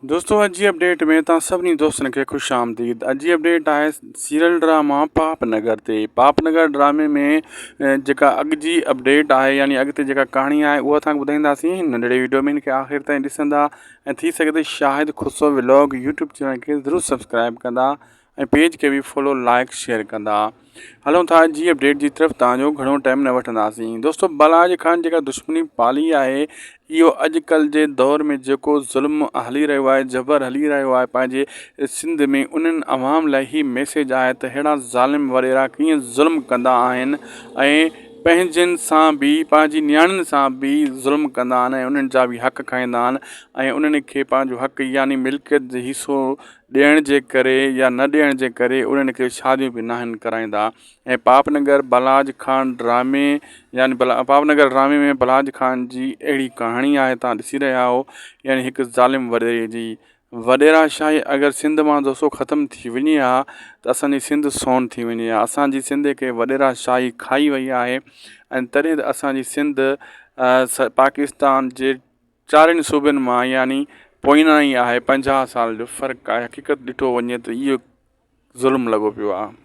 دوستو اڄ جي اپڊيٽ ۾ توهان سڀني دوستن کي خوش آمديد اڄ جي اپڊيٽ آهي سيريل ڊراما پاپ نگر تي پاپ نگر ڊرامي ۾ جيڪا اڳ جي اپڊيٽ آهي يعني اڳتي جيڪا ڪهاڻي آهي اها توهان کي ٻڌائينداسين هن ننڍڙي ويڊيو ۾ هن کي آخر تائين ڏسندا ۽ ٿي سگهي ته شاهد خسرو ولاگ يوٽيوب چينل کي ضرور سبسڪرائب ڪندا ۽ پيج کي به فالو لائڪ شيئر ڪندا هلون ٿا جي اپڊيٽ جي طرف تان جو گهڻو ٽائيم نه وٺنداسين دوستو بلاج خان جيڪا دشمني پالي آهي اهو اڄ ڪل جي دور ۾ جيڪو ظلم هلي رهيو آهي جبر هلي رهيو آهي پنهنجي سنڌ ۾ انهن عوام لاء هي ميسيج آهي ته ههڙا ظالم وڏيرا ڪيئن ظلم ڪندا آهن ۽ پنهنجن سان به پنهنجي نياڻين سان به ظلم ڪندا آهن ۽ انهن جا به حق کائيندا آهن ۽ انهن کي پنهنجو حق يعني ملڪيت جو حصو ڏيڻ جي ڪري يا نه ڏيڻ جي ڪري انهن کي شاديون به ناهن ڪرائيندا ۽ پاپ نگر بلاج خان ڊرامي يعني پاپ نگر ڊرامي ۾ بلاج خان جي اهڙي ڪهاڻي آهي تان ڏسي رهيا آهيو يعني هڪ ظالم وڏيري جي وڏيرا شاهي اگر سنڌ مان دوستو ختم ٿي وڃي ها ته اسانجي سنڌ سون ٿي وڃي ها اسانجي سنڌ کي وڏيرا شاهي کائي وئي آهي ۽ تڏهن ته اسانجي سنڌ پاڪستان جي چارن صوبن مان يعني پوئنا ئي آهي 50 سال جو فرق آهي حقيقت ڏٺو وڃي ته اهو ظلم لڳو پيو آهي.